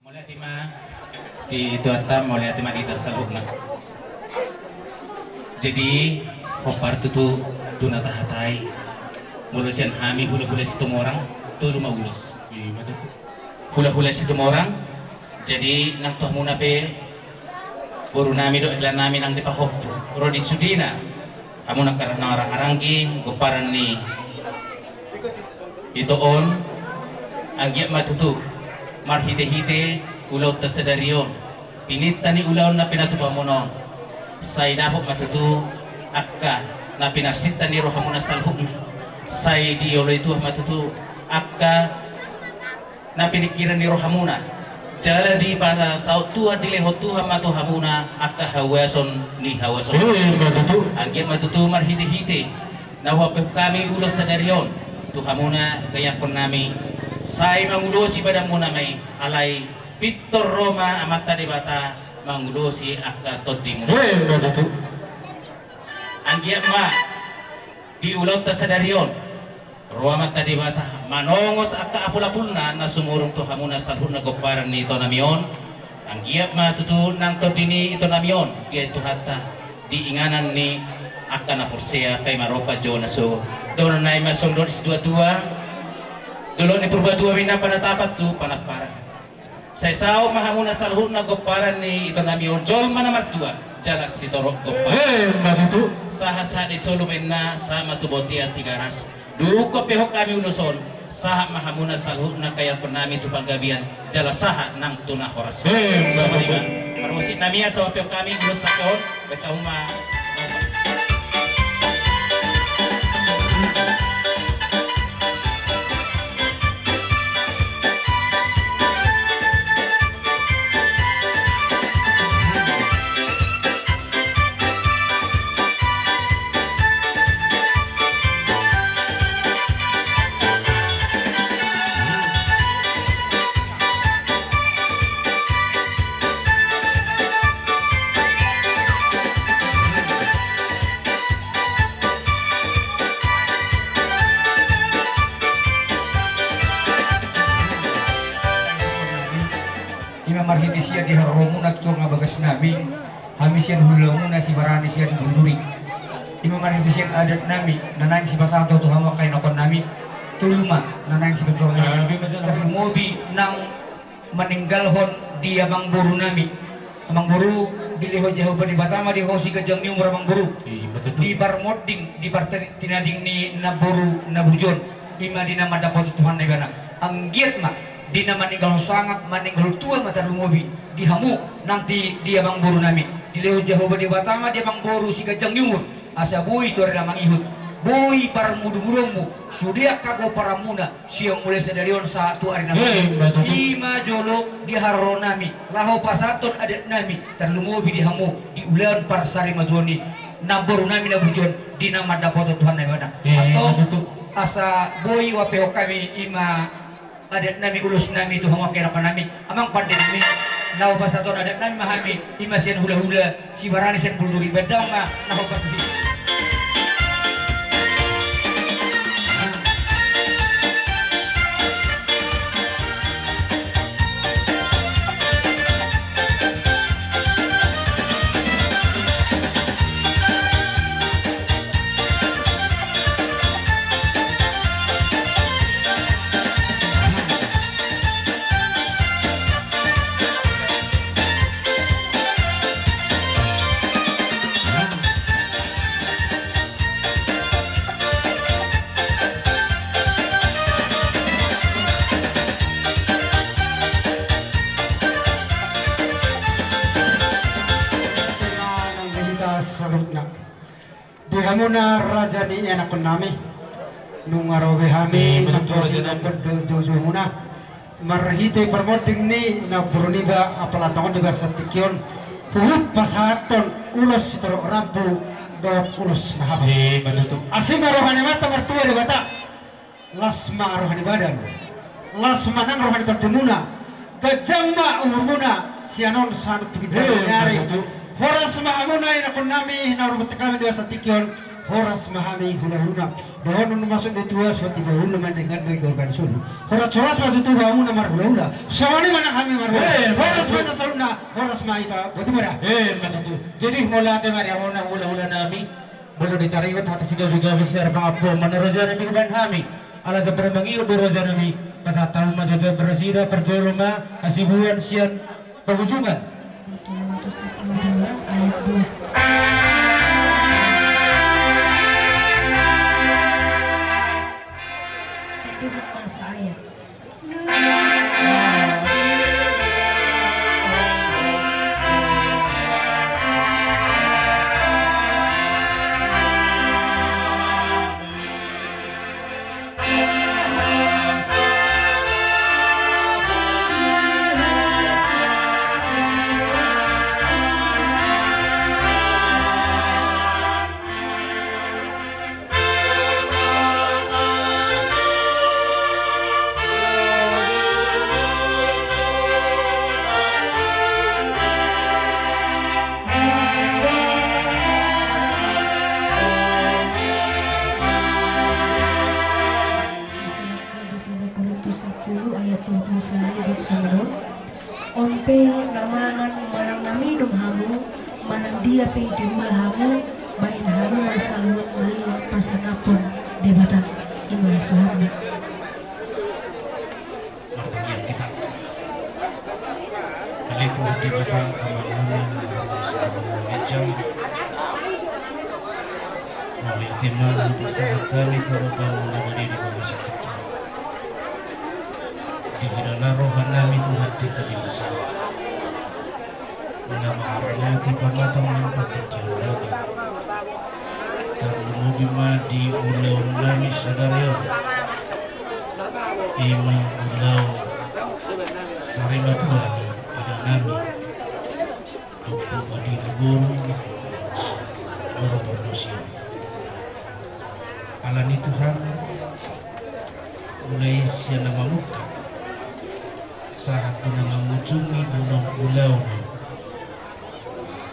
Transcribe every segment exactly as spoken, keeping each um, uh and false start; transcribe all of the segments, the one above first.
Mauliate ma di Tuhanta, mauliate ma di hita saluhutna. Jadi, hombar tutu tu na tahatai. Molo sian hami hulahula Situmorang, tolu ma ulos. Hulahula Situmorang, jadi nang tu hamuna pe, boru nami dohot hela nami nang dipahompu. Ro di sudena, hamuna angka na marhaha maranggi, gomparan ni ito on, anggiat ma tutu, marhitehite, ulaonta sadari on, pininta ni ulaon na pinatupa muna on. Sai dapot ma tutu, angka, na pinarsinta ni rohamuna saluhutna. Sai dioloi Tuhan ma tutu, angka, na piningkiran ni rohamuna. Jala dipasaut Tuhan, dilehon Tuhan ma tu hamuna angka hauason ni hauason. Ima tutu. Anggiat ma tutu marhitehite na huampu hami ulos sadari on tu hamuna gayangkon nami. Sai mangulosi badanmuna ma i, alai pintor ro ma Amanta Debata mangulosi angka tondimuna. Ima tutu. Anggiat ma di ulaonta sadari on, ro Amanta Debata manongos angka apulapulna na sumurung tu hamuna saluhutna gomparan ni ito nami on. Anggiat ma tutu nang tondi ni ito nami on, diain Tuhanta, di inganan ni angka na porsea, paima ro panjouon na so. Dohonon nai ma songon didok ni situatua: Dolok ni Purbatua ma inna panatapan tu Panamparan. Sai saut ma hamuna saluhutna gomparan ni ito nami on, jolma na martua jala sitorop gomparan. Ima tutu. Sahat-sahat ni solu ma inna, sahat ma tu bontean Tigaras. Dung huampu hami ulos on, sahat ma hamuna saluhutna gayangkon nami tu panggabean, jala sahat nang tu na horas. Ima tutu. Songon i ma, parmusik nami, asa huampu hami ulos sahat on. Bahen hamu ma. Ima marhite sian di haroromuna tu tonga bagas nami, hami sian hulahula muna Sibarani sian Buludurik. Ima marhite sian adat nami na naeng sipasahat tu hamu angka ianakkon nami, tolu ma na naeng sipasahat tu hamu. Tarlumobi nang maninggalhon di amangboru nami. Amangboru, dilehon Jahowa Debata ma di ho siganjang ni umur, amangboru. Ima tutu. Di parmonding, di partinading ni namboru na burju on, ima di na mandapothon Tuhan na ibana. Anggiat ma di na maninggalhon sangap, maninggalhon tua ma tarlumobi di hamu nang di, di amangboru nami. Dilehon Jahowa Debata ma di amangboru siganjang ni umur, asa boi tu ari na mangihut, boi parmudumuduonmu sude angka gomparanmuna, sian mulai sadari on sahat tu ari na mangihut. Ima tutu. Ima jolo di haroro nami laho pasahathon adat nami, tarlumobi di hamu di ulaon parsarimatuaon ni namboru nami na burju on, di na mandapothon Tuhan na ibana. Ima tutu. Antong, asa boi huampehon hami ima adat nami, ulos nami tu hamu angka ianakkon nami, amang pande nami, laho pasahathon adat nami ma hami, ima sian hulahula Sibarani sian Buludurik. Bahen damang ma na hombar tusi. Di hamuna raja ni ianakkon nami, nunga ro be hami, nunga ro be hami, nunga ro be hami, nunga ro be hami, nunga ro be hami. Marhite parmonding ni namboru niba apala tongon niba sahat tingki on, huhut pasahathon ulos sitorop rambu dohot ulos na habang. Ima tutu. Asi ma roha ni Amanta Martua Debata. Las ma roha ni badan, las ma nang roha ni tondimuna, ganjang ma umurmuna sian on sahat tu ginjang ni ari. Ima tutu. Horas ma hamuna ianakkon nami na hurupot hami niba sahat tingki on. Horas ma hami hulahulana. Dohonon ma songon i, tua suan tiba ulu ma na denggan ma i gabe solu. Horas horas ma tutu hamu na marhulahula. Songon i ma nang hami marhulahula. Eh, horas ma tutu na, horas ma hita. Botima da. Eh, ma tutu. Jadi mauliate ma di hamu na hulahula nami. Molo ditaringot hata sigabe-gabe, sai pangampuon ma na raja nami hubaen hami. Ala jala mangido do raja nami, pasahat hamu ma jolo parjolo ma hasibuan sian pangujungan. Korintus sapuluh ayat dua puluh sembilan, dua puluh sembilan. On pe na mangan manang na minum hamu, manang dia pe diula hamu, baen hamu ma saluhutna i pasangaphon Debata. I ma sahatna. Martangiang hita. Ale Tuhan Debata, Amanami na di surgo, mauliate ma di sahat hami tu adopanMu na badia di bagasan tingki on. Dihilala rohanami Tuhan di tingki on, na mangaramoti pamatang nang partingkian nami. Tarlumobi ma di ulaonnami sadari on. I ma ulaon sarimatua ni inanami, Ompu Adina boru, boru Bornosium. Alani Tuhan, mulai sian na mamungka sahat tu na mangujungi annon ulaon on,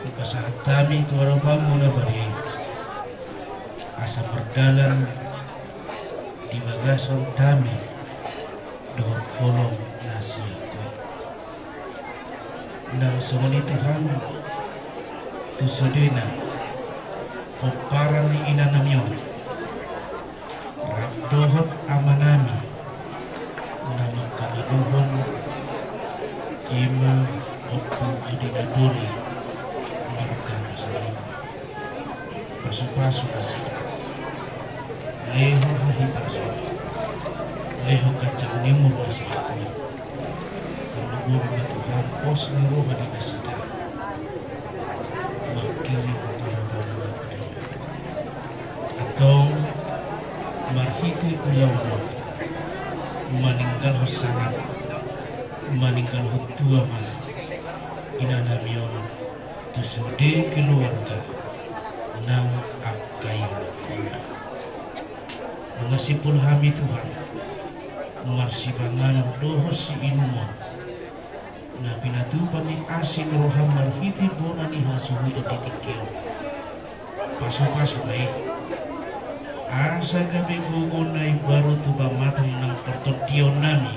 hupasahat hami tu adopanMu na badia i, asa mardalan di bagasan dame dohot holong na sian Ho. Nang songon i Tuhan, tu sudena pomparan ni inanami on, rap dohot amanami na mangkabaluhon, i ma Ompu Adina Dori, marga Salima. Pasupasu nasida, lehon hahipason, lehon ganjang ni umur nasida. Tarlumobi ma Tuhan pos ni roha di nasida mangkirim harapan na badia. Antong marhite ulaon on, maninggalhon sangap, maninggalhon tua ma inanami on tu sude keluarga nang angka ianakkonna. Nunga simpul hami Tuhan marsipanganon dohot siinumon na pinatupa ni asi ni rohaM marhite bona ni hasuhuton di tingki on. Pasupasu ma i, asa gabe gogo na imbaru tu pamatang nang partondionnami.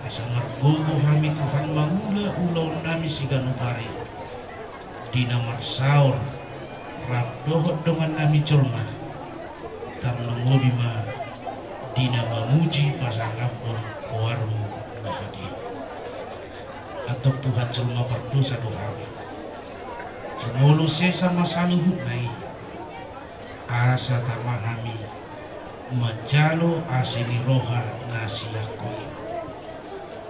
Asa margogo hami Tuhan mangula ulaonnami siganup ari di na marsaor rap dohot dongannami jolma, tarlumobi ma di na mamuji pasangaphon goarMu na badia. Antong Tuhan, jolma pardosa do hami. Jumolo sesa ma saluhutna i, asa tama hami manjalo asi ni roha na sian Ho i.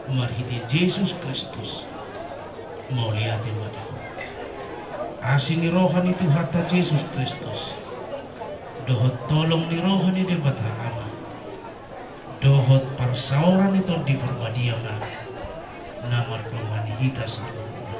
Marhite Jesus Kristus, mauliate ma tu Ho. Asi ni roha ni Tuhanta Jesus Kristus, dohot holong ni roha ni Debata Ama, dohot parsaoran ni Tondi Parbadia ma na mardongani hita saluhutna.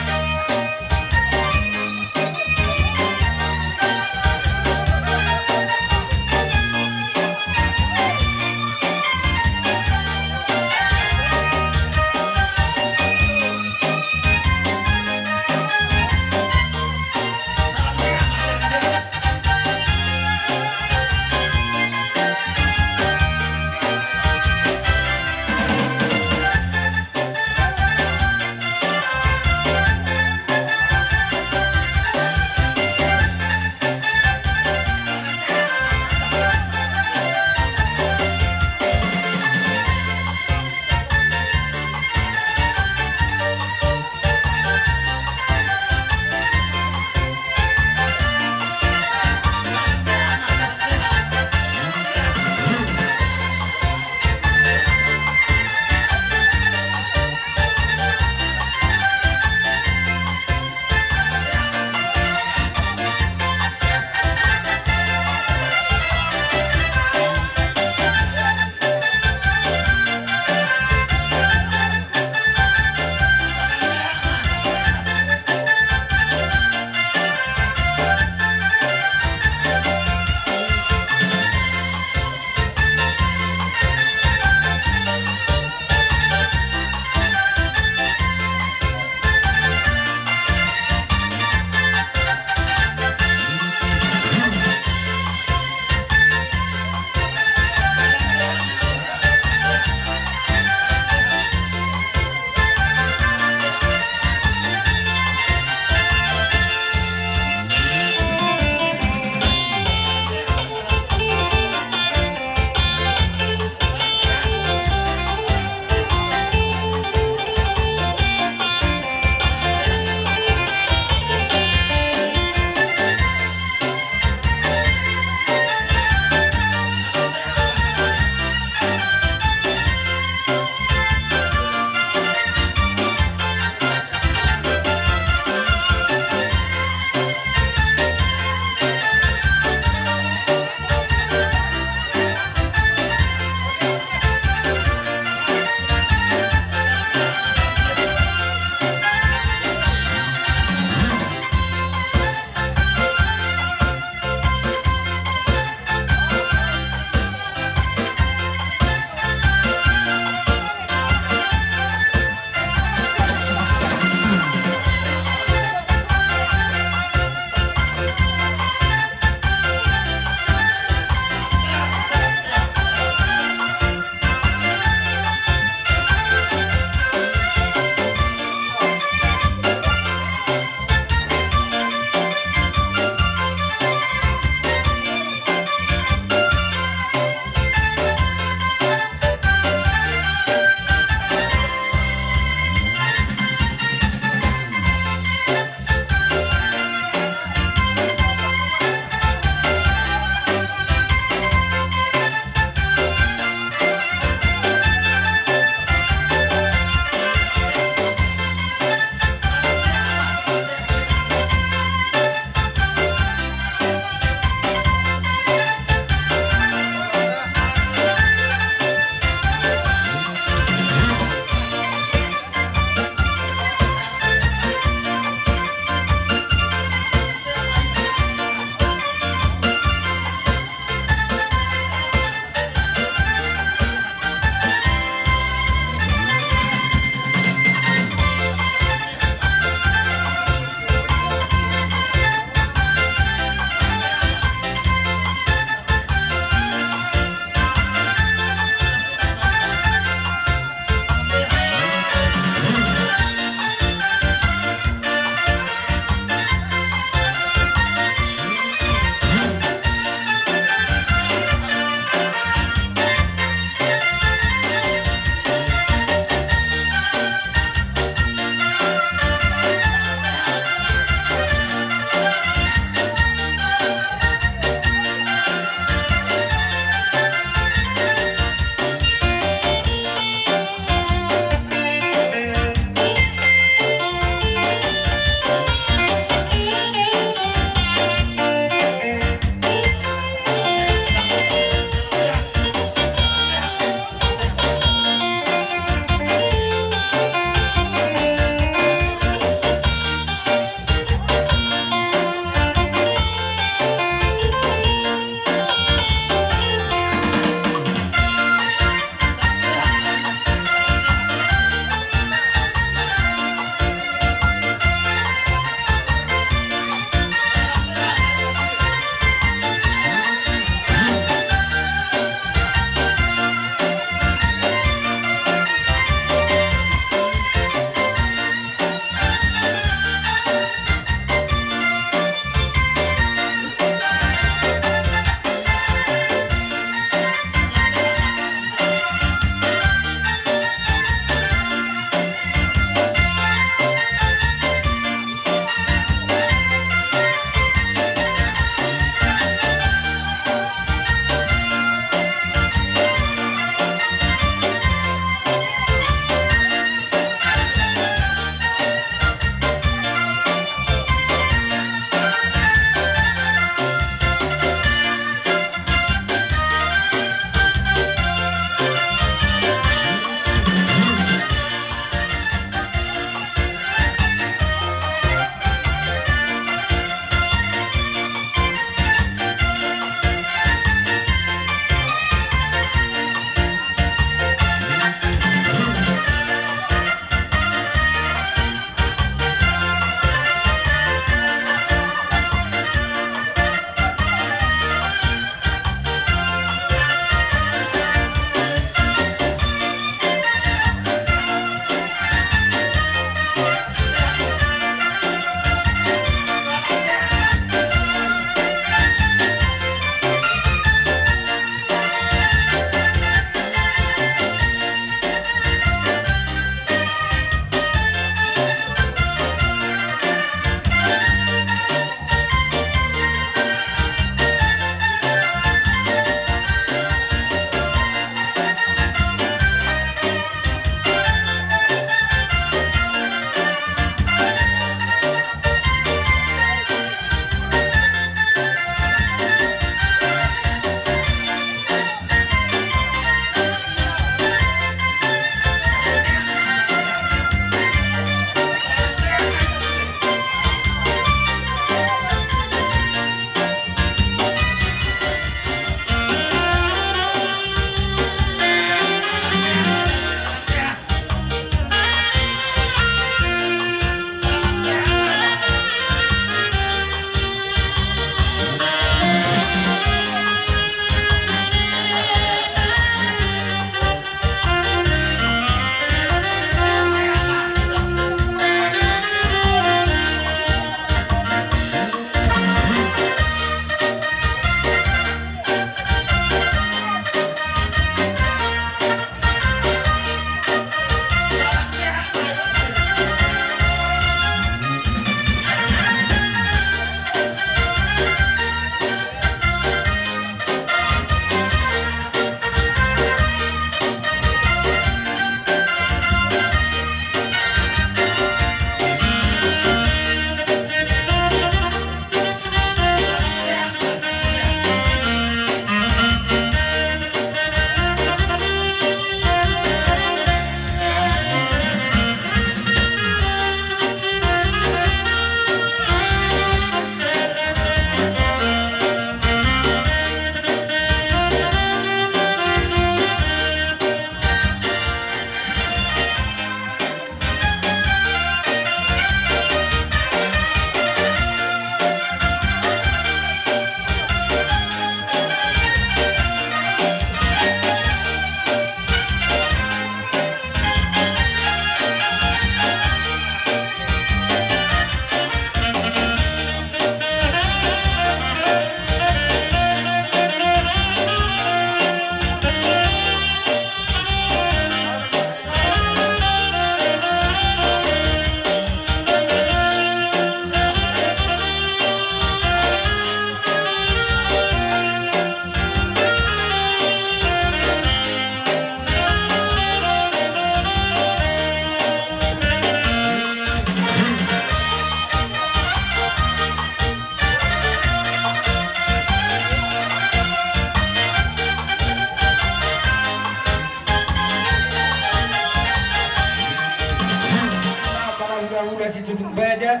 Baja,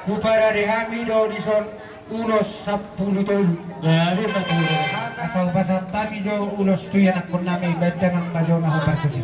huparade hami do dison ulos sampulu tolu. Jadi, sampulu tolu. Asa hupasahat hami jo ulos tu ianakkonnami, baen damang ma jo na hupartusi.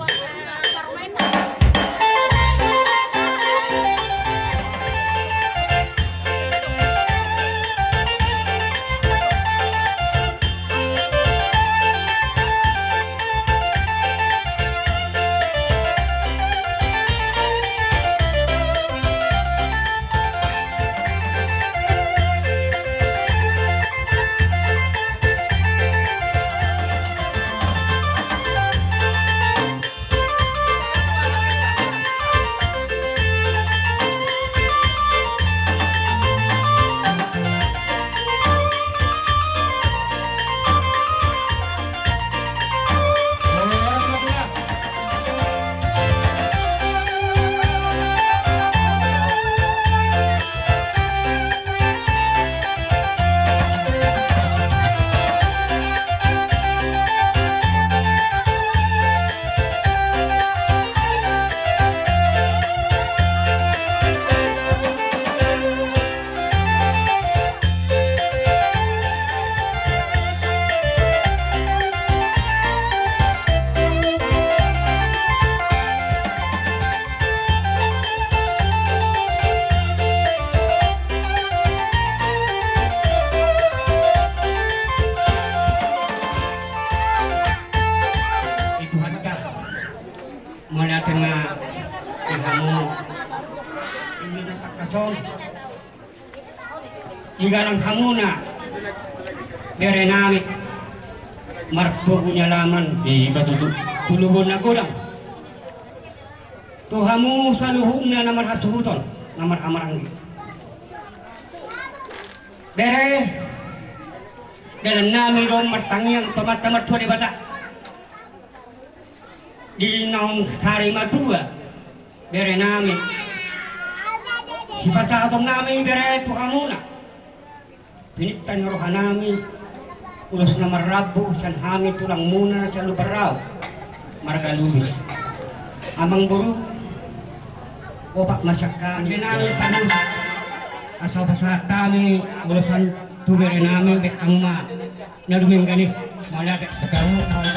Mauliate ma di hamu. Ini na tangkas on. Digalang hamuna berenami marpogu ni alaman. Ima tutu. Tu lubon na godang. Tu hamu saluhutna na marhasuhuton, na marhahamaranggi. Bere, dalannami do martangiang tu Amanta Martua Debata. Di naung sari matua berenami, sipasahatonnami bere tu hamuna. Pinangido rohanami ulos na marrambu sian hami tulangmuna sian Lumban Raut, marga Lubis. Amangboru, opat ma sian hami. Berenami panus. Asa pasahat hami ulos an tu berenami, bekkang ma na dumenggan i. Mauliate. Bekkang ma.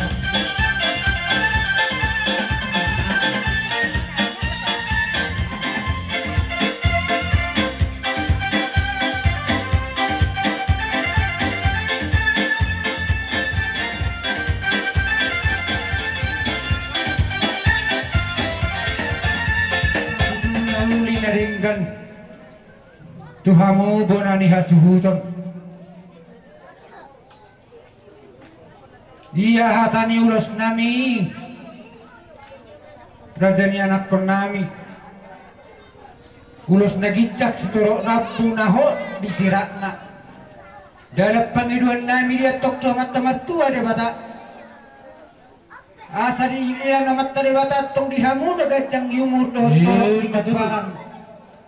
Uli na denggan tu hamu bona ni hasuhuton. Ia hata ni ulosnami, raja ni anakkonnami, ulos na ginjang sitorop rambu na hot di siratna. Dalan pangidoannami di antong tu Amanta Martua Debata. Asa diida Amanta Debata antong di hamu na ganjang ni umur dohot torop ni pomparan.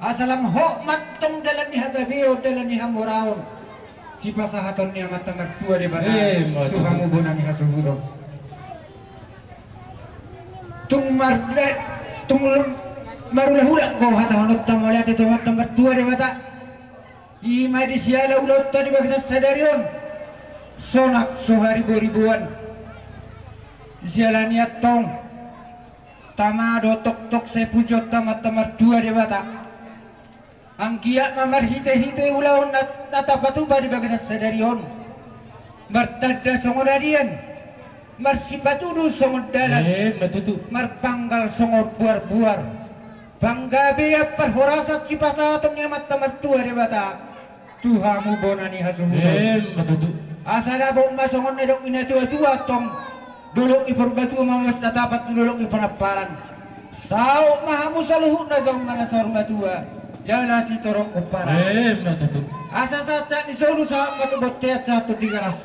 Asa lam hot ma antong dalan ni hagabeon, dalan ni hamoraon. Sipasahaton ni Amanta Martua Debata tu hamu bona ni hasuhuton. Tung mar, tung marulahula do hatahononta, mauliate tu Amanta Martua Debata. Ima di siala ulaonta di bagasan sadari on, sonang so hariboriboan. Di siala ni antong tama do tongtong sai pujonta Amanta Martua Debata. Anggiat ma marhitehite ulaon na tapatupa di bagasan sadari on, martanda songon adian, marsipatudu songon dalan, marpanggal songon buarbuar. Panggabean parhorasan sipasahaton ni Amanta Martua Debata tu hamu bona ni hasuhuton. Asa dapot ma songon na nidok ni natuatua antong, dolok ni Purbatua ma masa na tapat tu dolok ni Panamparan. Saut ma hamu saluhutna jolma na saur matua jala sitorop pomparan. Asa sahat-sahat ni solu sahat ma tu bontean, sahat tu Tigaras.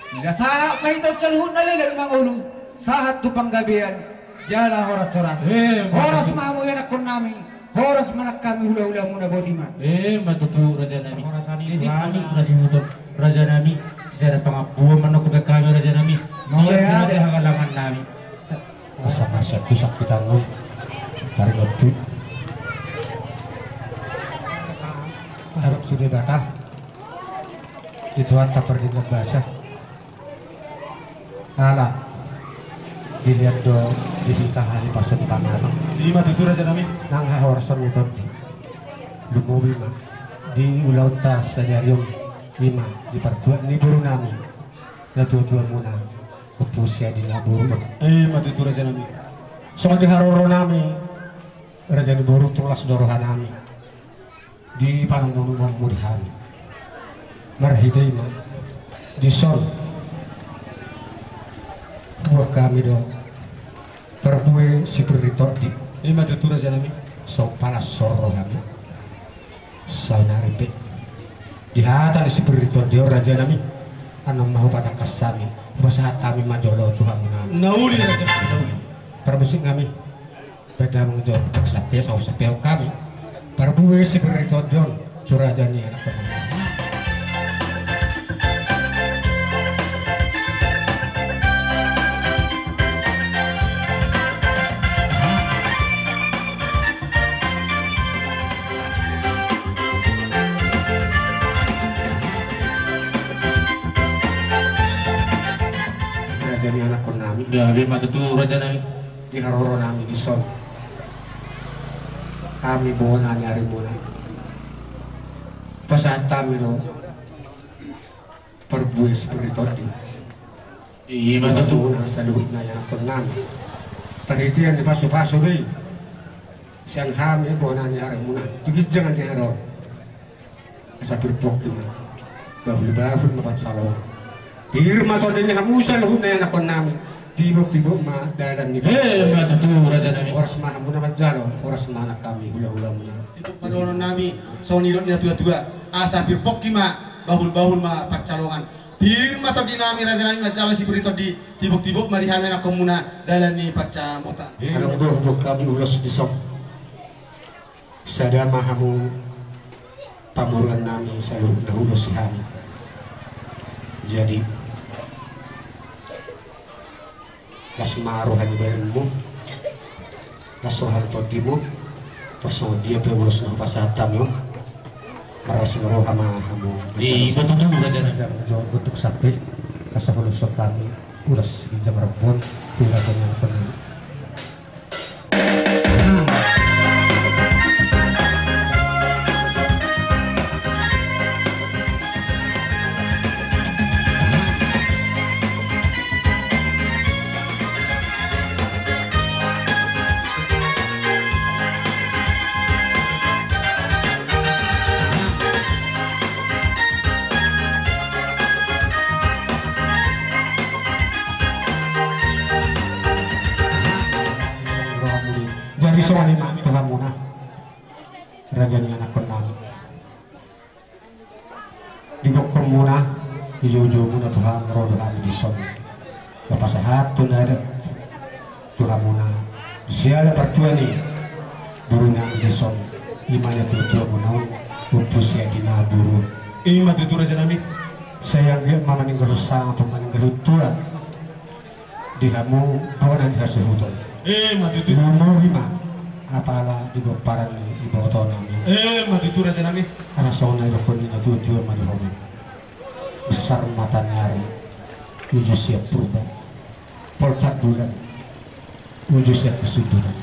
Sida sahat ma hita saluhutna legan mangolu, sahat tu panggabean jala horas-horas. Horas ma hamu ianakkonnami, horas ma nang hami hulahulamuna, boti ma. Ima tutu rajanami. Jadi hami na sihuton rajanami, sisada pangampuon ma nang hubaen hami rajanami. Sian hagalangan nami. Masa-masa tu sakit anu. Tarik otu. Adong tu Debata, di Tuhanta pardenggan basa. Ala dilehon do di hita hahipason ni panganon. I ma tutu, raja nami. Nang hahorason ni tondi. Lumobi ma di ulaonta sadari on, i ma di partuat ni boru nami, natuatuamuna, Ompu Siadina boru. I ma tutu, raja nami. Songon di haroro nami, raja ni boru, tung las do roha nami di pangunumanmu di hami. Marhite i ma, dison huboan hami do parbue sipir ni tondi. I ma tutu, raja nami. Songon palas ni rohami. Saonari pe di hata ni sipir ni tondi on, raja nami, annon ma hupatangkas hami, hupasahat hami ma jolo tu hamuna. Na uli, raja nami, na uli. Parmusik nami. Baen damang jo, sampea, sampea hami parbue sipir ni tondi on tu raja ni anakkon nami. Raja ni anakkon nami. Ya, i ma tutu, raja nami. Di haroro nami dison, hami bona ni arimuna, pasahat hami do parbue sipir ni tondi. I ma tutu. Bona saluhutna i anakkon nami. Parhitean ni pasupasu do i sian hami bona ni arimuna tu ginjang ni ari on. Asa pir pongki ma, bahulbahul ma pansalongan. Pir ma tondi ni hamu saluhutna i anakkon nami. Tibok-tibok ma dalan ni. I ma tutu, raja nami. Horas ma hamuna manjalo, horas ma anak hami hulahulamuna. Tibok ma dohonon nami, songon nidok ni natuatua. Asa pir pongki ma, bahulbahul ma pansalongan. Pir ma tondi nami, raja nami, manjalo sipir ni tondi. Tibok-tibok ma di hami anakkonmuna dalan ni pansamotan. Adong do huboan hami ulos dison. Sada ma hamu pamoruon nami saluhutna, ulos di hami. Jadi las ma roha ni bahenmu, las roha ni tondimu. Pas songon dia pe ulos na hupasahat hami on, marlas ni roha ma hamu. I ma tutu, raja nami. Jolo untuk sampe asa huloshon hami ulos ginjang rambu on tu raja ni anakkon nami. Jadi songon i ma tu hamuna, raja ni anakkon nami. Diboanmuna, dijoujou muna tu hami, ro do hami dison. Hupasahat tu na adat tu hamuna siala partua ni boru nami dison, i ma natuatuamuna on, Ompu Siadina boru. I ma tutu, raja nami. Sai anggiat ma maninggal sangap, maninggal tua di hamu bona ni hasuhuton. I ma tutu. Lumobi ma apala di pomparan ni iboto nami. I ma tutu, raja nami. Ala songon na didokkon ni natuatua ma di hami: Besar mata ni ari, uju sian purba. Poltak bulan, uju sian hasunduran.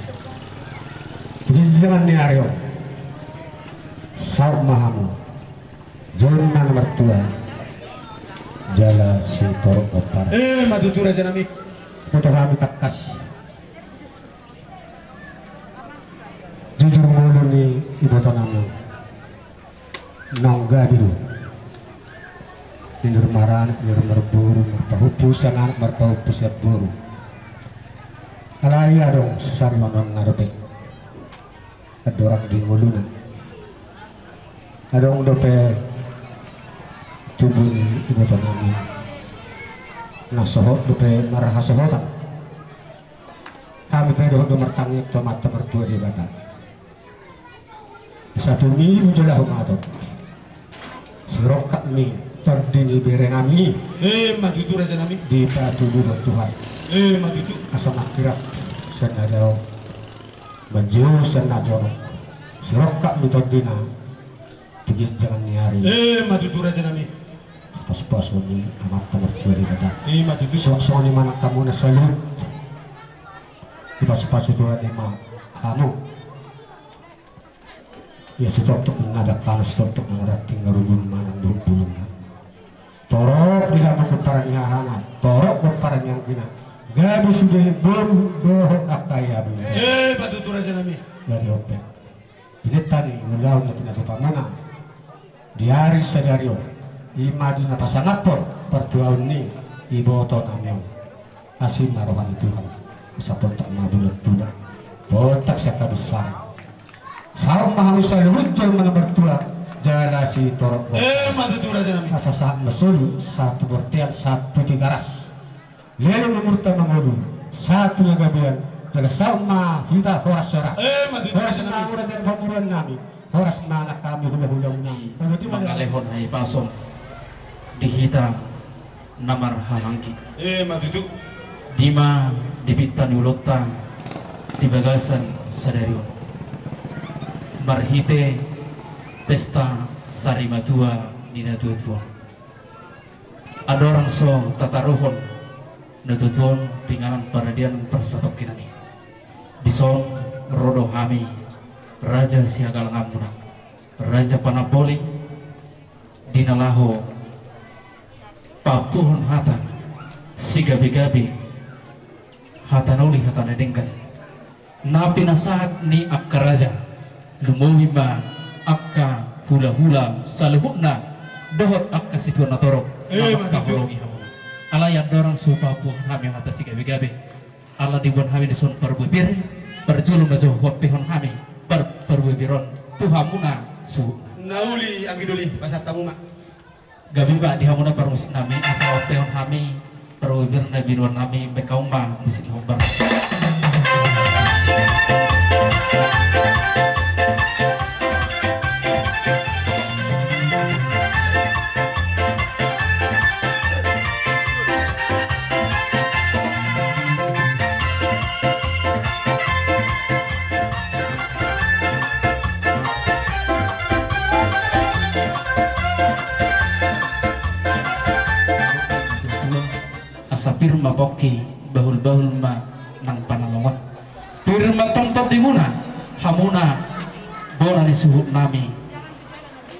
Di ginjang ni ari on, saut ma hamu jolma na martua jala sitorop pomparan. I ma tutu, raja nami. Boto hami tangkas jujur ngolu ni iboto nami. Naung gabe do ninna maranak, ninna marboru, marpahompu sian anak, marpahompu sian boru. Alai adong sasari on na dope andorang di ngoluna. Adong dope tubu ni iboto nami na sohot dope marhasohotan. Hami pe dohot do martangiang tu Amanta Martua Debata. Satu ni bujalaho mato. Sirongkap ni tondi ni bere nami. I ma tutu, raja nami. Dipatuduhon Tuhan. I ma tutu. Asa mangkirap sian na dao, manjou sian na jonok. Sirongkap ni tondina Di ginjangan ni ari. Ima tutu, raja nami. Pasupasu ni Amanta Martua Debata. Ima tutu. Songon i ma nang hamuna saluhut, dipasupasu Tuhan i ma hamu. Ia sitongtong na dangkanan, sitongtong na ranting, na rubun manang bulung-bulungna. Torop di hamu pomparan ni hahana, torop pomparan ni anggina. Gabe sude boru dohot angka ia boru. Ima tutu, raja nami. Jadi ope, pinangido ni ulaon na pinatupaonmuna di ari sadari on, ima di na pasangaphon partuaon ni iboto nami on. Asi ma roha ni Tuhan, asa tongtong ma bulat-bulat, tongtong sian habisaran. Saut ma hamu saluhut jolma na martua, jala sitorop. Ima tutu, raja nami. Asa sahat ma solu, sahat tu bortean, sahat tu Tigaras. Leleng umurta mangolu, sahat tu na gabean, jala saut ma hita horas-horas. Ima tutu, raja nami. Horas ma hamu raja ni pamoruon nami. Horas ma nang hami hula-hula nami. Mangalehon hahipason di hita na marhahaanggi. Ima tutu. Di ma di pinta ni ulaonta di bagasan sadari on, marhite pesta sarimatua ni natua-tua, andorang so tataruhon natua-tua on pinangan paradian parsatongkinan i, dison ro do hami, raja sihagalanganmuna, raja panamboli, di na laho paampuhon hata sigabe-gabe, hata na uli, hata na denggan, na pinasahat ni angka raja, lumobi ma angka hula-hula saluhutna dohot angka situan na torop. Ima tutu. Na mangkaholongi hamuna. Alai andorang so paampuhon hami hata sigabe-gabe, ala diboan hami dison parbue pir, parjolo ma jo huampehon hami par-, parbue pir on tu hamuna suhutna. Na uli, anggi doli, pasahat hamu ma. Gabe ma di hamuna parmusik nami, asa huampehon hami parbue pir na binoan nami. Baen hamu ma musik na hombar. Asa pir ma pongki, bahul-bahul ma nang panalongan. Pir ma tongtong tondimuna, hamuna bona ni suhut nami.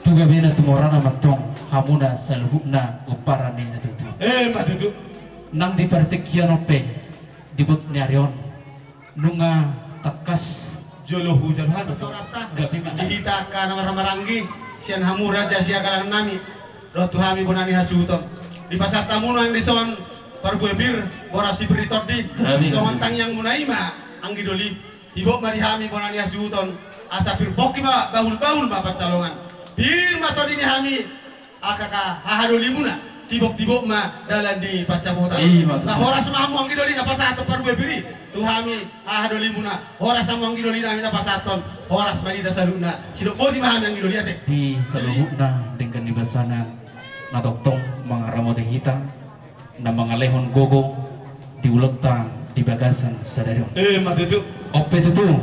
Tu gabena tu morana ma antong hamuna saluhutna pomparan ni natua-tua. Ima tutu. Nang di partingkian on pe, di bot ni ari on, nunga tangkas jolo hujalo hami. Gabe ma. Di hita angka na marhahamaranggi sian hamu raja sihagalangan nami, dohot tu hami bona ni hasuhuton, dipasahat hamu nang dison parbue pir, boras sipir ni tondi. Gabe. Songon tangiangmuna i ma, anggi doli, tibok ma di hami bona ni hasuhuton, asa pir pongki ma, bahul-bahul ma pansalongan. Pir ma tondi ni hami, angka hahadolimuna, tibok-tibok ma dalan ni pansamotan. Ima tutu. Horas ma hamu anggi doli na pasahathon parbue pir i tu hami hahadolimuna. Horas hamu anggi doli nami na pasahathon. Horas ma di hita saluhutna. Sidok boti ma hami anggi doli, ate. Di saluhutna denggan ni basana na tongtong mangaramoti hita, na mangalehon gogo di ulaonta di bagasan sadari on. Ima tutu. On pe tutu,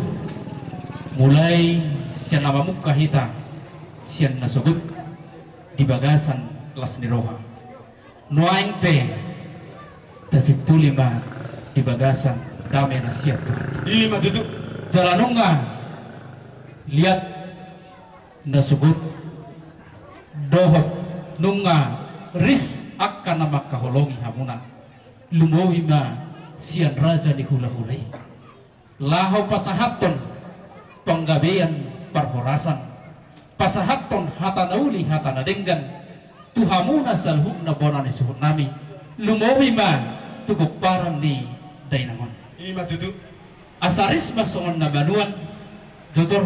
mulai sian na mamungka hita sian nasogot di bagasan las ni roha, nuaeng pe tasimpuli ma di bagasan dame na sian Tuhan. Ima tutu. Jala nunga liat nasogot dohot nunga ris angka na mangkaholongi hamuna, lumobi ma sian raja ni hula-hula i, laho pasahathon panggabean parhorasan, pasahathon hata na uli, hata na denggan tu hamuna saluhutna bona ni suhut nami, lumobi ma tu pomparan ni dainang on. Ima tutu. Asa ris ma songon na manuan, jojor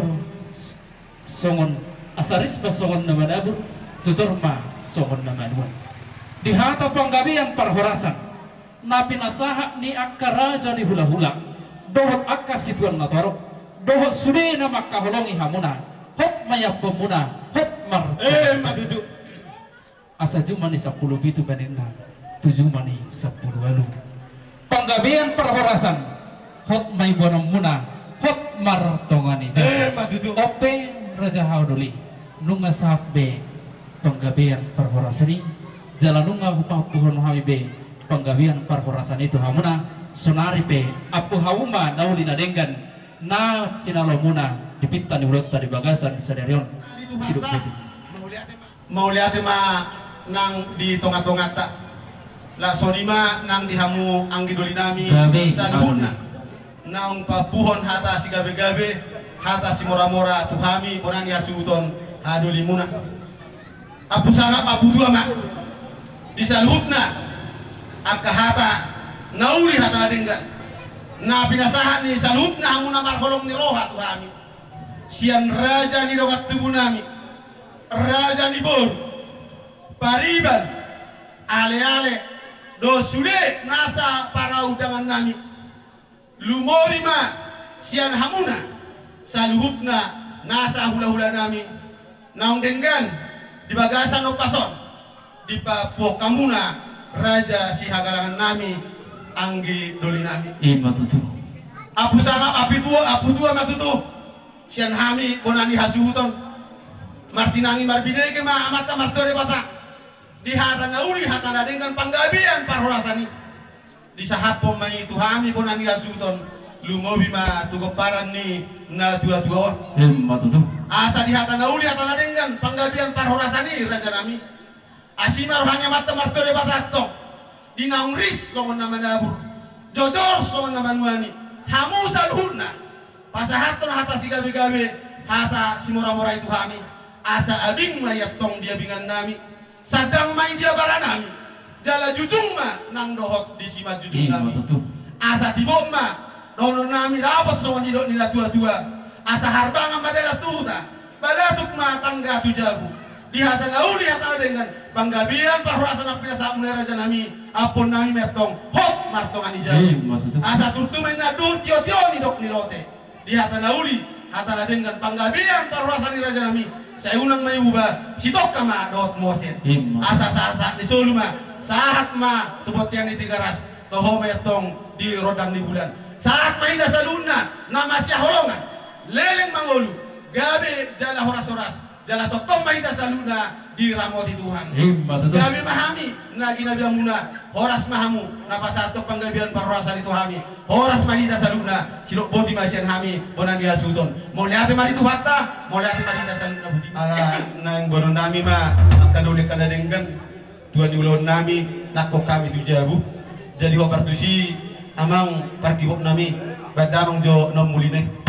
songon, asa ris ma songon na manabur, jojor ma songon na manuan. Di hata panggabean parhorasan na pinasahat ni angka raja ni hula-hula dohot angka situan na torop dohot sude na mangkaholongi hamuna, hot ma iapomuna, hot mar. Ima tutu. Asa juma ni sampulu pitu ma ninna tu juma ni sampulu ualu, panggabean parhorasan, hot ma iboanonmuna, hot mar tonga ni jabu. Ima tutu. On pe raja haha doli, Nunga sahat be panggabean parhorasan i, jala nunga hupapuhon hami be panggabean parhorasan i tu hamuna, saonari pe ampu hamu ma na uli na denggan na tinalomuna di pinta ni ulaonta di bagasan sadari on. Sidok boti. Mauliate ma nang di tongatonganta. Laos songon i ma nang di hamu anggi doli nami saluhutna. Naung papuhon hata sigabegabe, hata simoramora tu hami bona ni hasuhuton hadolimuna. Ampu sangap ampu tua ma di saluhutna angka hata na uli hata na denggan na pinasahat ni saluhutna hamu na marholong ni roha tu hami. Sian raja ni dongan tubu nami, raja ni boru, pariban, aleale, dohot sude nasa paraundangan nami. Lumobi ma sian hamuna saluhutna nasa hulahula nami naung denggan di bagasan ombas on, dipapuhon hamuna raja sihagalangan nami, anggi doli nami. Ima tutu. Ampu sangap ampu tua, ampu tua ma tutu sian hami bona ni hasuhuton. Martinangi marbinege ma Amanta Martua Debata di hata na uli hata na denggan panggabean parhorasan i. Disahaphon ma i tu hami bona ni hasuhuton, lumobi ma tu pomparan ni natuatua on. Ima tutu. Asa di hata na uli hata na denggan panggabean parhorasan i, raja nami, asi ma roha ni Amanta Martua Debata antong di naung ris songon na manabur, jojor songon na manuani, hamu saluhutna pasahathon hata sigabegabe, hata simoramora i tu hami. Asa abing ma i antong di abingan nami, sandang ma i di abara nami, jala jujung ma nang dohot di simanjujung nami. Asa tibok ma dohonon nami dapot songon nidok ni natuatua. Asa harbangan ma dalan tu huta, balatuk ma tangga tu jabu. Di hata na uli hata na denggan panggabean parhorasan na pinasahatmuna, raja nami, ampuon nami ma i antong hot martonga ni jabu. Asa turtu ma inna duhut tiotio nidok ni lote. Di hata na uli hata na denggan panggabean parhorasan i, raja nami, sai unang ma i uba, sitongka ma dohot mose. Asa sahat ni solu ma, sahat ma tu bontean ni Tigaras, toho ma i antong di rondang ni bulan. Sahat ma hita saluhutna na masihaholongan, leleng mangolu, gabe jala horas-horas, jala tongtong ma hita saluhutna diramoti Tuhan. Ima tutu. Gabe ma hami na ginabeamuna, horas ma hamu na pasahathon panggabean parhorasan i tu hami. Horas ma hita saluhutna, sidok boti ma sian hami bona ni hasuhuton. Mauliate ma di Tuhanta, mauliate ma di hita saluhutna. Boti. Ala naeng boanon nami ma angka doli angka na denggan, tua ni ulaon nami, nangkok hami tu jabu. Jadi hombar tusi amang pargibok nami, baen damang jo na ummulinai.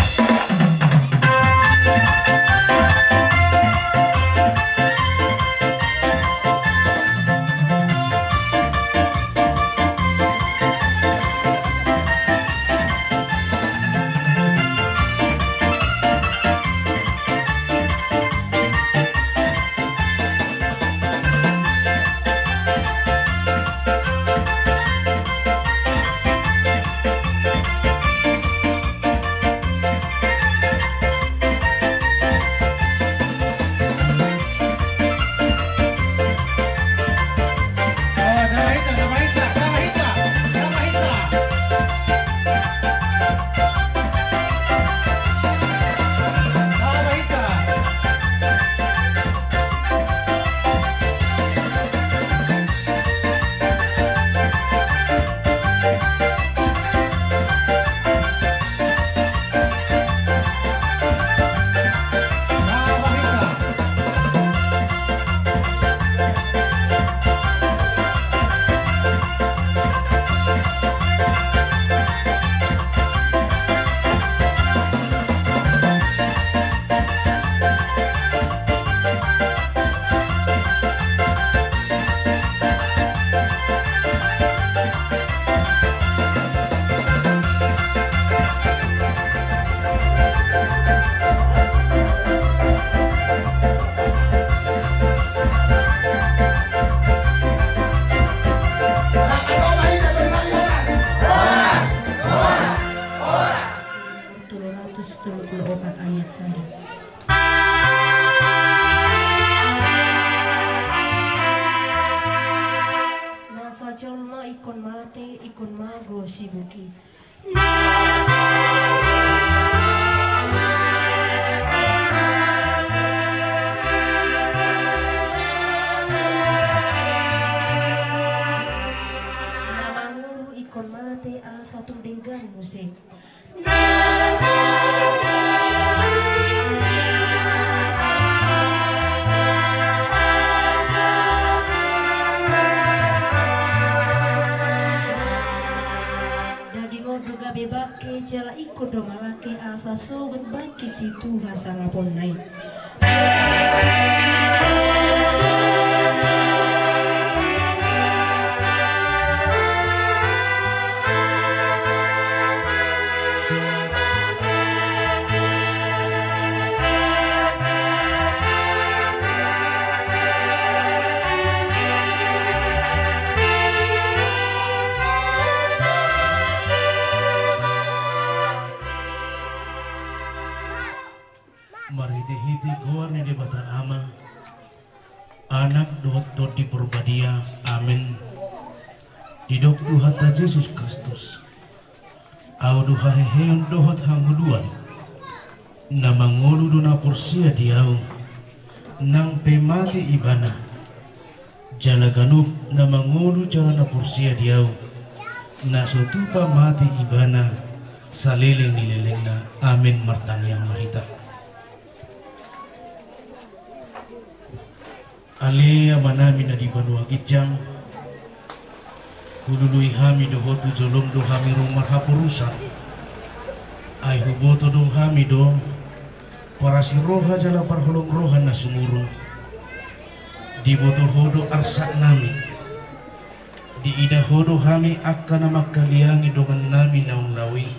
Tolu ratus tolu pulu opat ayat sada. Nasa jolma ingkon mate, ingkon mago sibuki. Patung denggan muse. Daging on do gabe bangke jala ingkon do malangke asa sogot bangkit i tu hasangaponna i. Marhitehite goar ni Debata Ama, Anak dohot Tondi Porbadia. Amen. Didok Tuhanta Jesus Kristus, Ahu do haheheon dohot hangoluan. Na mangolu do na porsea di Ahu, nang pe mate ibana. Jala ganup na mangolu jala na porsea di Ahu, na so tupa mate ibana saleleng ni lelengna. Amen. Martangiang ma hita. Ale Amanami na di banua ginjang, hulului hami dohot tu jolom do hami rung marhaporusan. Ai huboto do hami do parasi roha jala parholong roha na sumurung. Diboto Ho do arsaknami. Diida Ho do hami angka na manghaliangi dongannami naung laho i.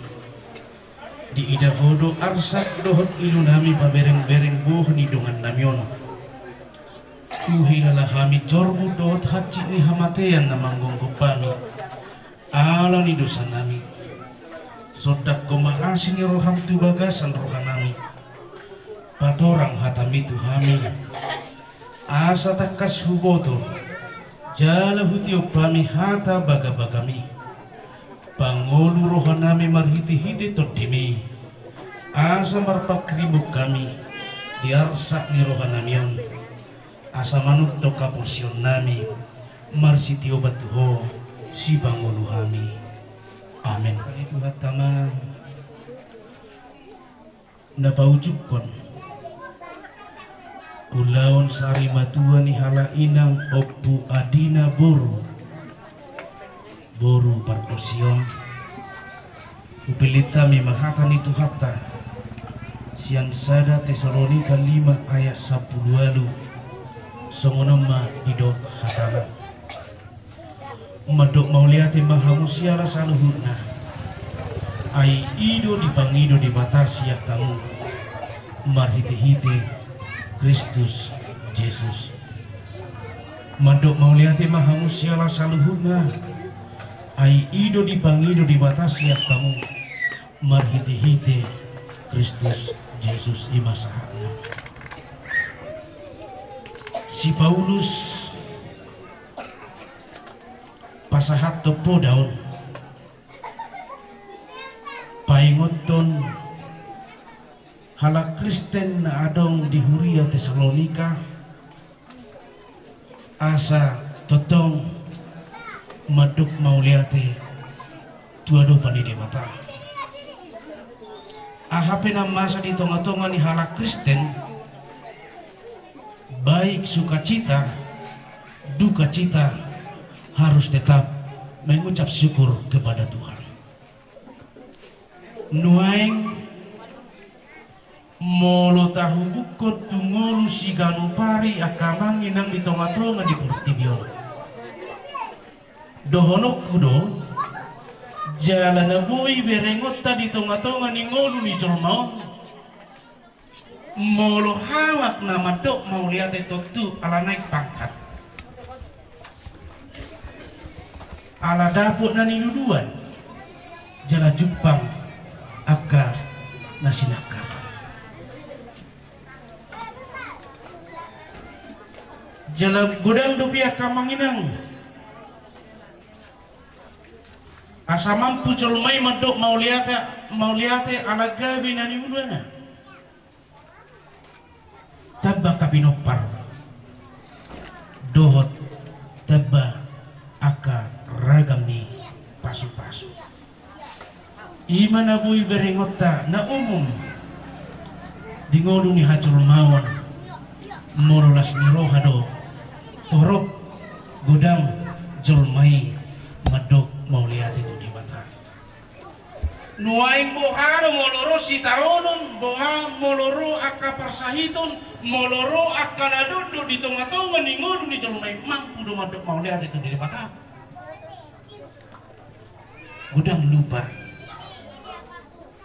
Diida Ho do arsak dohot ilunami paberengbereng boh ni dongannami on. Huhilala hami jorbut dohot hansit ni hamatean na manggonggom hami ala ni dosanami. Sondangkon ma asi ni roham tu bagasan rohanami. Patorang hatami tu hami, asa tangkas huboto jala hutiop hami hata bagabagami. Pangolu rohanami marhitehite Tondimi, asa marpanghirimon hami di arsak ni rohanami on, asa manongtong haporseaonnami marsitiopan tu Ho, Sipangolu hami. Amen. Tuhanta ma na paujungkon ulaon sari matua ni halak inang Ompu Adina boru, boru pardosi on. Hupillit hami ma hata ni Tuhanta sian sada Tesalonika lima ayat sampulu ualu. Songon on ma didok hatana. Mandok mauliate ma hamu siala saluhutna. Ai i do dipangido Debata sian hamu marhitehite Kristus Jesus. Mandok mauliate ma hamu siala saluhutna. Ai i do dipangido Debata sian hamu marhitehite Kristus Jesus. I ma sahatna. Si Paulus pasahathon poda on paingothon halak Kristen na adong di huria Tesalonika, asa tongtong mandok mauliate tu adopan ni Debata. Aha pe na masa di tongatonga ni halak Kristen, baik sukacita, dukacita, harus tetap mengucap syukur kepada Tuhan. Nuaeng molo tahubukkon tu ngolu siganup ari angka amang inang di tongatonga ni portibi on, dohononku do, jala na boi berengonta di tongatonga ni ngolu ni jolma on, molo halak na mandok mauliate tontu ala naek pangkat, ala dapot na niluluan, jala jumpang angka na sinangkapan. Jala godang dope angka amang inang asa mampu jolma i mandok mauliate, mauliate ala gabe na niulana. Tamba angka pinompar dohot tamba angka ragam ni pasupasu. I ma na boi berengonta na umum di ngolu ni hajolmaon. Molo las ni roha do, torop godang jolma i mandok mauliate tu Debata. Nuaeng boha do molo ro sitaonon, boha molo ro angka parsahiton, molo ro angka na dondon di tongatonga ni ngolu ni jolma i, mampu do mandok mauliate tu Debata? Godang lupa.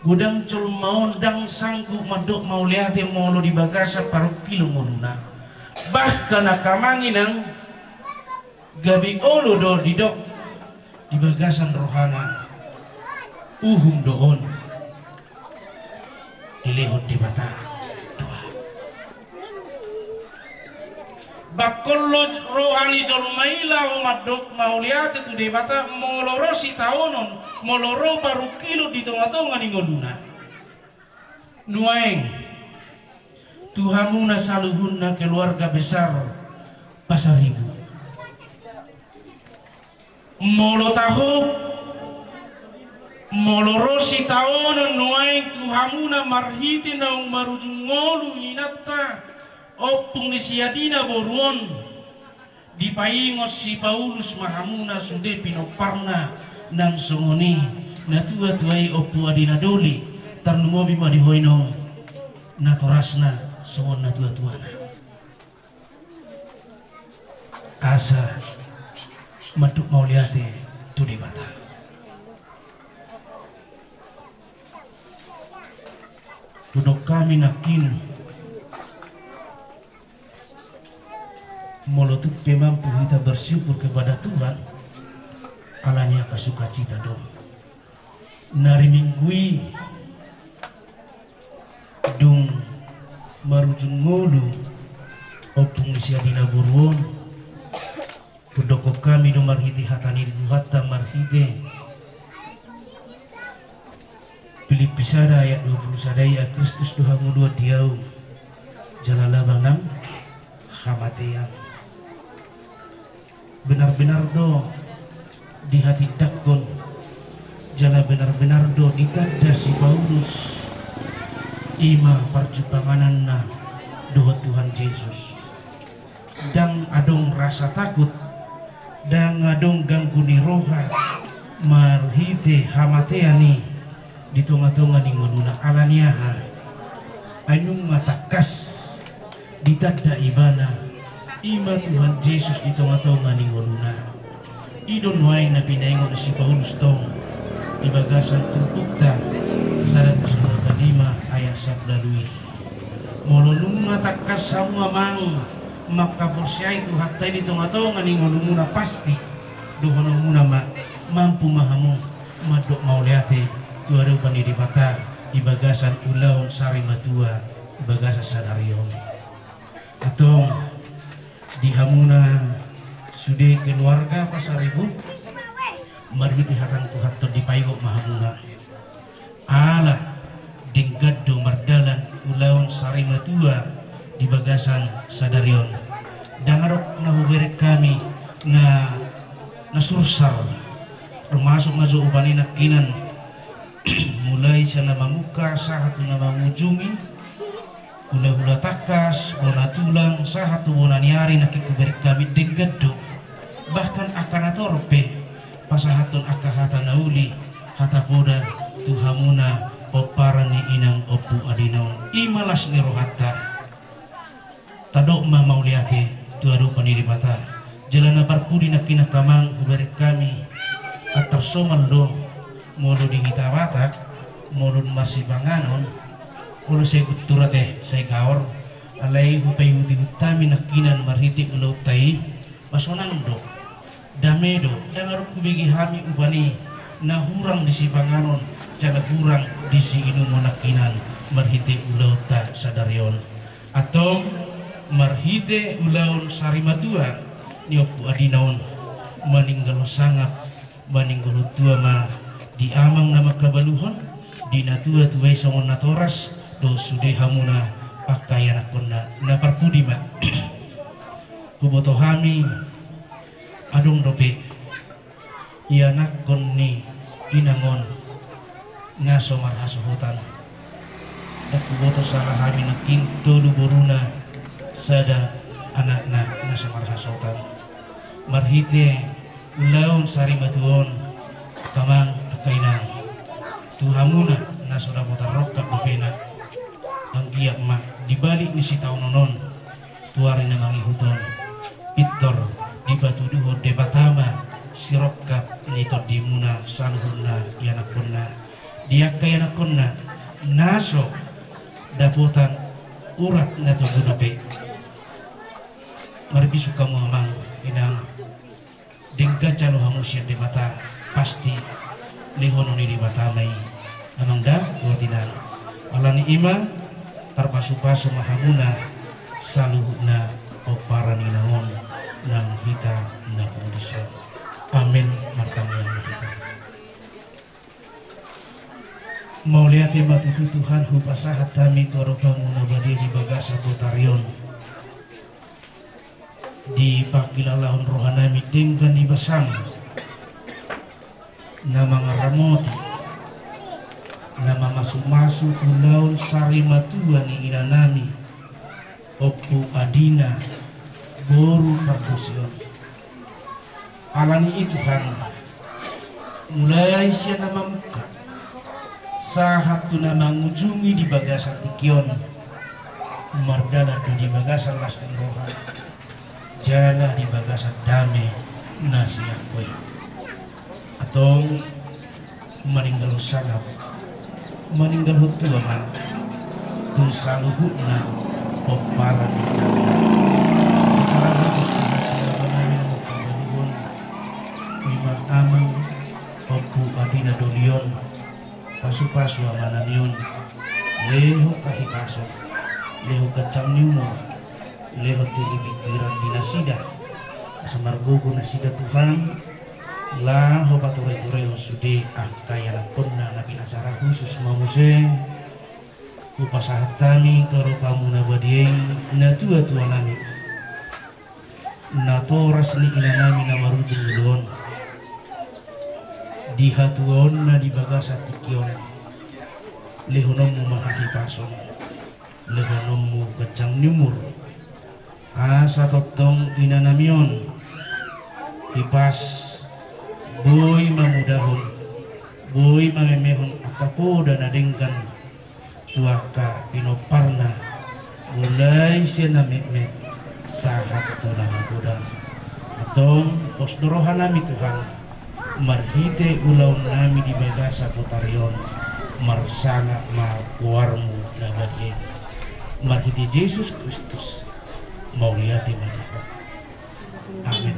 Godang jolma on ndang sanggup mandok mauliate molo di bagasan parungkilon ngoluna. Bahkan angka amang inang, gabe olo do didok di bagasan rohana, uhum do on dilehon Debata tu ahu. Bangkollo roha ni jolma i laho mandok mauliate tu Debata molo ro sitaonon, molo ro parungkilon di tongatonga ni ngoluna. Nuaeng tu hamuna saluhutna keluarga besar Pasaribu. Molo taho, molo ro sitaonon nuaeng tu hamuna marhite naung marujung ngolu inanta, ompung ni si Adina boru on, dipaingot si Paulus ma hamuna sude pinomparna nang songon i natuatua i, Ompu Adina Doli, tarlumobi ma di ho inong natorasna songon natuatuana. Asa mandok mauliate tu Debata. Hudok hami nangkin, molo tung pe mampu hita bersyukur kepada Tuhan, ala ni angka sukacita do. Nari Minggu i dung marujung ngolu ompung ni si Adina boru on, hudokkon hami do marhite hata ni Tuhanta, marhite Pilippi sada ayat dua pulu sada i, ai Kristus do hangoluan di ahu, jala labang nang hamatean. Benar-benar do dihatindangkon, jala benar-benar do ditanda si Paulus, i ma parjumpangananna dohot Tuhan Jesus. Ndang adong rasa takut, ndang adong ganggu ni roha marhite hamatean i di tongatonga ni ngoluna. Ala ni aha? Ai nunga tangkas ditanda ibana, i ma Tuhan Jesus di tongatonga ni ngoluna. I do nuaeng na pinaingot si Paulus tong di bagasan turpukta sada tu sada lima ayat sampulu ualu i. Molo nunga tangkas hamu amang mangkaporseai Tuhanta i di tongatonga ni ngolumuna, pasti dohononmuna ma, mampu ma hamu mandok mauliate tu adopan ni Debata di bagasan ulaon sari matua di bagasan sadari on. Antong di hamuna sude keluarga Pasaribu, marhite hata ni Tuhanta on dipaingot ma hamuna. Ala denggan do mardalan ulaon sari matua di bagasan sadari on. Ndang adong na hubereng hami na, na sursar, termasuk na jo upa ni nangkinan, mulai sian na mamungka sahat tu na mangujungi, hulahula tangkas, bona tulang, sahat tu bona ni ari nangkin hubereng hami, denggan do. Bahkan angka na torop pe pasahathon angka hata na uli, hata poda tu hamuna pomparan ni inang Ompu Adina on. I ma las ni rohanta. Tadok ma mauliate tu adopan ni Debata. Jala na parpudi nangkin angka amang hubereng hami, antar somal do molo di hita Batak, molo marsipanganon, olo sai guntur ate, sai gaor, alai hupaihutihut hami nangkinan marhite ulaonta i, ba sonang do, dame do, ndang adong hubege hami upa ni na hurang di sipanganon jala hurang di siinumon nangkinan marhite ulaonta sadari on. Antong marhite ulaon sari matua ni Ompu Adina on, maninggalhon sangap, maninggalhon tua ma di amang na mangkabaluhon, di natuatua i songon natoras, dohot sude hamuna angka ianakkonna. Na parpudi ma, huboto hami adong dope ianakkon ni inang on, na so marhasohotan. Ndang huboto sala hami nangkin, tolu boruna, sada anakna na so marhasohotan. Marhite ulaon sarimatua on, angka amang, angka inang, tu hamuna na so dapotan rongkap dopena, anggiat ma di balik ni sitaonon on, tu ari na mangihut on, pintor dipatuduhon Debata ma sirongkap ni tondimuna saluhutna ianakhonna, di angka ianakhonna na so dapotan urat na togu dope. Marbisuk hamu amang, inang, denggan jalo hamu sian Debata, pasti lehonon ni Debata ma i, amang da dohot inang. Alani i ma, tarpasupasu ma hamuna saluhutna pomparan ni inang on nang hita na pungu dison. Amen. Martangiang ma hita. Mauliate ma tutu Tuhan, hupasahat hami tu adopanmu na badia di bagasan botari on. Dipangkilalahon rohanami denggan ni basam na mangaramoti, na mamasumasu ulaon sarimatua ni inanami, Ompu Adina boru Pardosion. Alani i Tuhan, mulai sian na mamungka sahat tu na mangujungi di bagasan tingki on, mardalan do di bagasan las ni roha jala di bagasan dame na sian Ho i. Antong, maninggalhon sangap, maninggalhon tua ma tu saluhutna pomparan ni inang. Sekarang, ima amang Ompu Adina doli on, pasupasu amanami on, lehon hahipason, lehon ganjang ni umur, lehon tuli pingkiran di nasida, asa margogo nasida Tuhan, laho patureturehon sude angka ianakhonna na pinacara. Husus ma muse hupasahat hami tu adopanmu na badia i natuatuanami, natoras ni inanami na marujung ngolu on, di hatuaonna di bagasan tingki on, lehononmu ma hahipason, lehononmu ganjang ni umur, asa tongtong inanami on hipas boi mamudahon, boi mamemehon angka poda na denggan tu angka pinomparna, mulai sian na metmet sahat tu na magodang. Antong, pos do rohanami Tuhan, marhite ulaonnami di bagasan botari on, marsangap ma goarmu na badia i. Marhite Jesus Kristus, mauliate ma di Ho. Amen.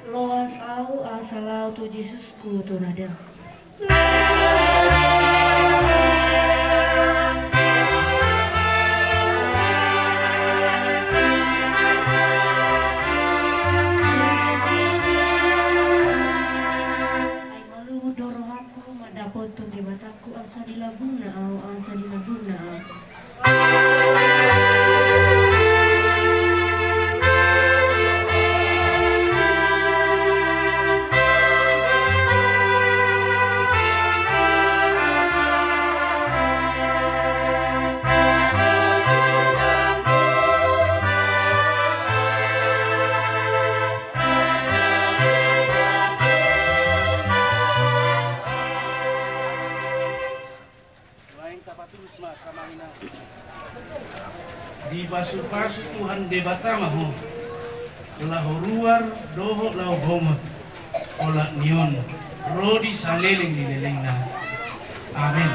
Loas ahu asa laho tu Jesus, huturadang. Ai malungun do rohangku mandapothon Debatangku, asa dilambungna ahu, asa dilambungna ahu. Dipasupasu Tuhan Debata ma ho, laho ruar dohot laho bongot, olat ni on ro di saleleng ni lelengna. Amen.